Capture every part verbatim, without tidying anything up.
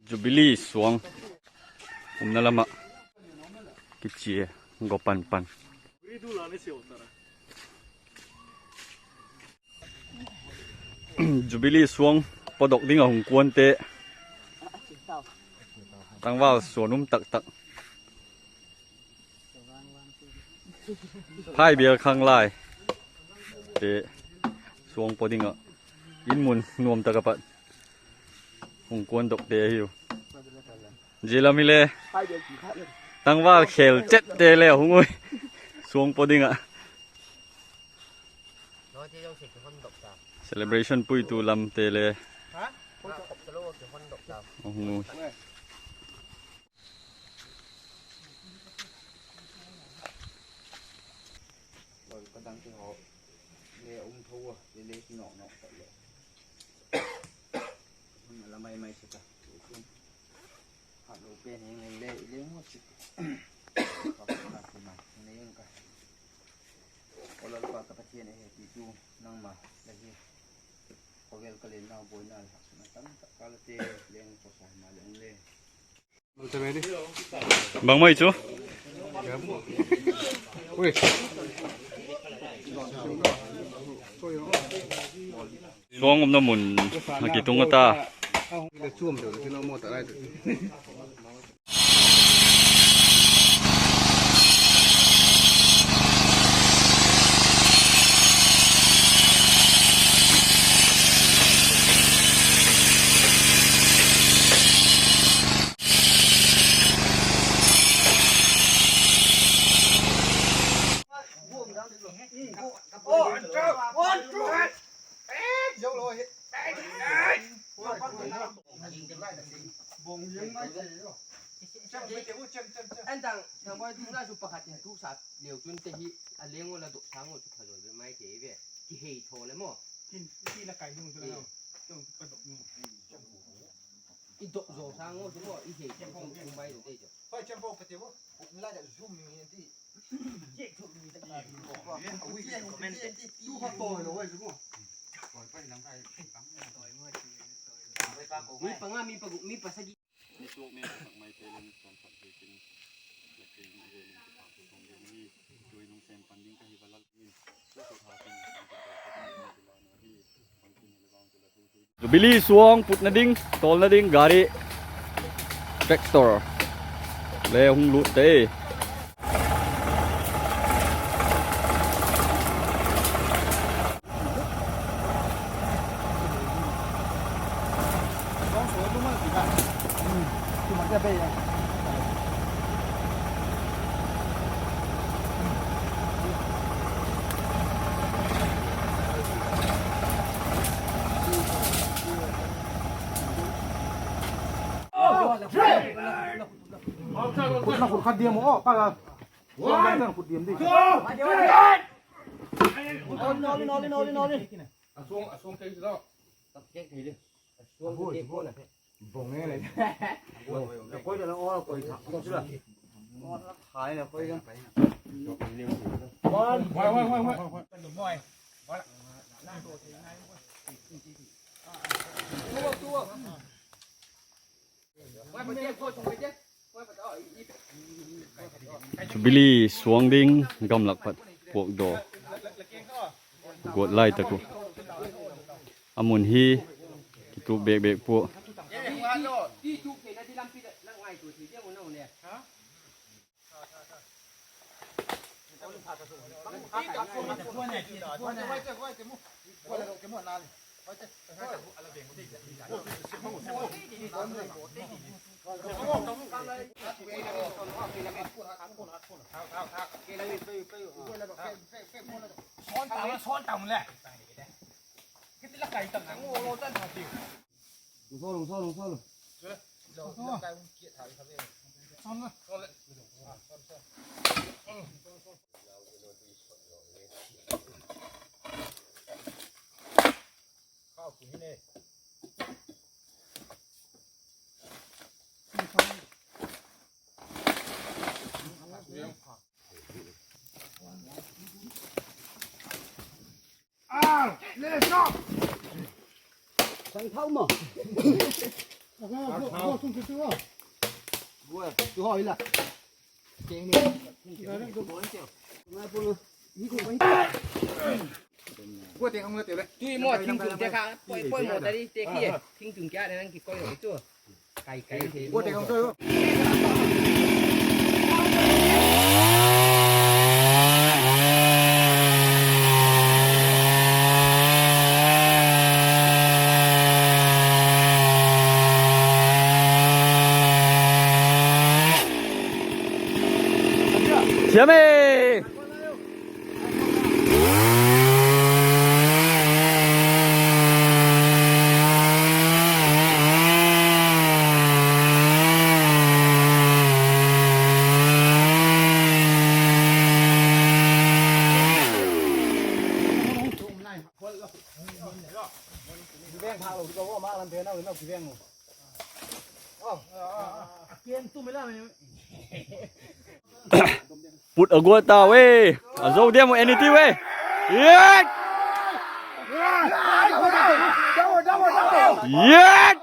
Jubilee suang umna lam ah kichia go pan pan. Jubilee suang pawdok ding ah hung kuante, tangval suan um tak tak. Phaibial khanglaite suang paw ding ah in mun nuam tak ah pat hung kuan dokte ahiu. Zia lam hile tangval khel chette le hung ui, suang paw ding ah. Celebration puitu lamte le hung ui. Ka dangte haw le um tho a, le le ki nawk nawk tak le. Hun a la mai mai se ta. Hat lo pen heng leng le i leng maw chi. Ka pa na ki ma heng leng ka. Aw Lalpa ka Pathian, a hepitu nangma la hi. Khawvel ka lennau buaina le haksatna tam tak ka la te leng pawsa ma leng le. Bang mai chu. Suang umna mun a kitung a ta. An dang, nang boi tu na su pakhat in tu sa leu chun te hi a leng ula dok sang u chu pha zo ve mai te ve. Ki hei tho le maw. Kin, ki la kai nung chu la lo. Kin. Tung ka dok nung. I dok zo sang u chu maw, i hei tho chu mai lo te chu. Hoi, chem bo ka te bo. Kum la da zoom ni ti. Ki zoom ni ta ka. Ui, comment. Tu ka to lo wai chu maw. Hoi, pai lam kai. Hoi, maw. Hoi, pa ko. Mi panga, mi pa gu, mi pa sagi. Jubilee suang putna ding, tawlna ding gari, tractor le hung lut te. Khut na khut khat diam aw, pa la. Khut diam di. Noli, noli, noli, noli. A suang, a suang kei si lo. Bong e le. Koi da la aw, koi thak si la. Hai la koi da. Wai, wai, wai, wai. Jubilee suang ding gamlak pat puakdaw guat lai tak u. A mun hi kitup bek bek pua. Thau ma. Thau. Thau. Thau. Thau. Tui maw, thingtung te kha, poi, poi maw ta di, te khi, thingtung kia nang kikoi lo chu. Kai, kai, te. Siam e. Put a guat ta ve. A zo diam u N T ve. Yet! Yet!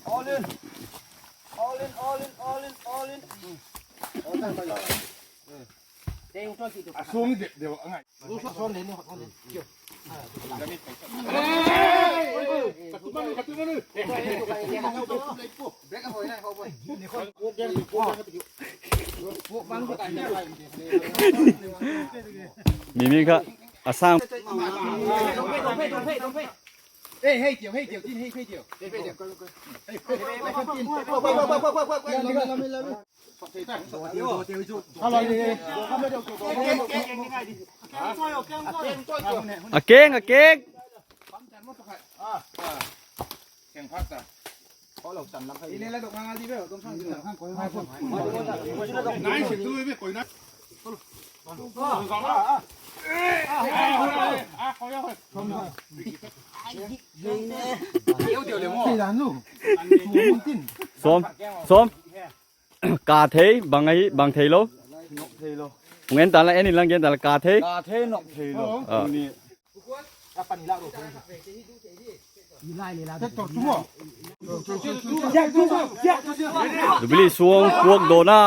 All in. All in, all in, all in, all in. A sung dep deu a ngai. Mi mi kha a sang. Ei, hei tiu, hei tiu, tin hei, hei tiu. A keng, a keng. Sawm, sawm. Ka thei, bang ahi, bang thei lo. Hung en tan la, en in lang gen tan la, ka thei. Ka thei, nok thei lo. Ah. Jubilee suang puak dawn a.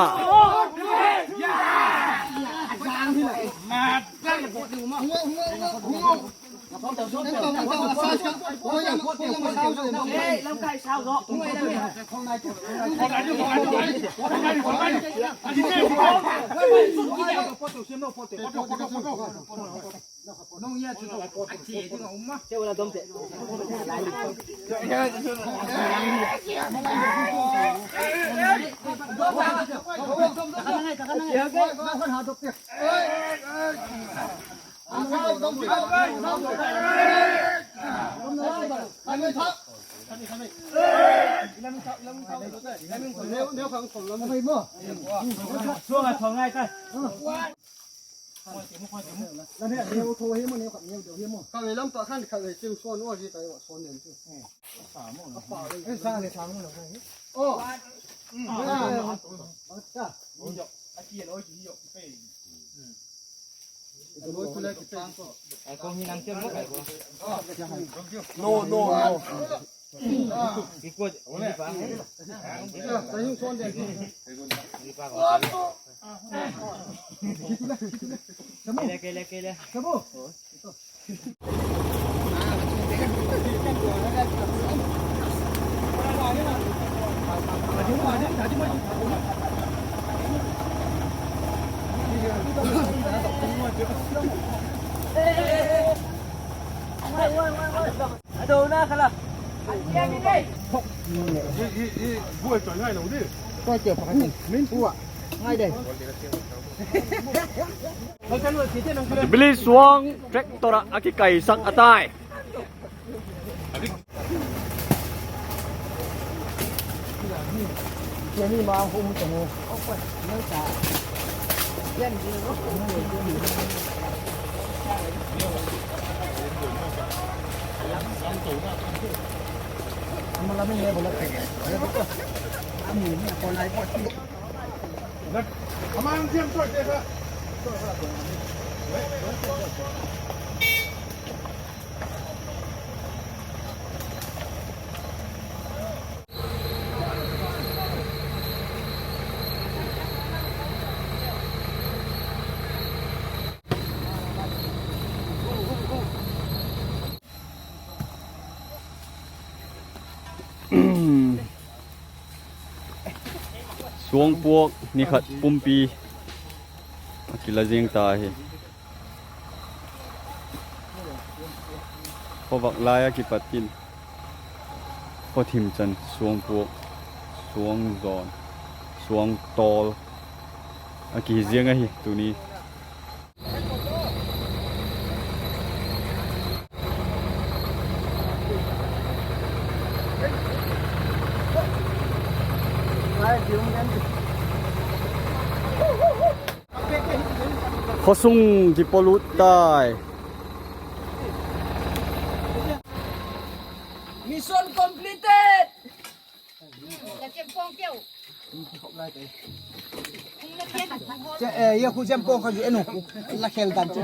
Ka vei lam tawh khan ka vei tim suan ua hi ka i va suan nen chu. A pa le. Ei sa le sa mu lo ka hi. Aw. No, no, no. Jubilee suang tractor ah a kikaisak a tai. Suangpuak ni khat pumpi a kila zing ta hi. Khawvak lai a kipat in khawthim chan suangpuak, suangzawn, suangtawl a kihi ziang ahi tuni. Khawsung kipolut tai. Mission completed. Che, eh, ya khu jam pong kha ju enu. La khel dan che.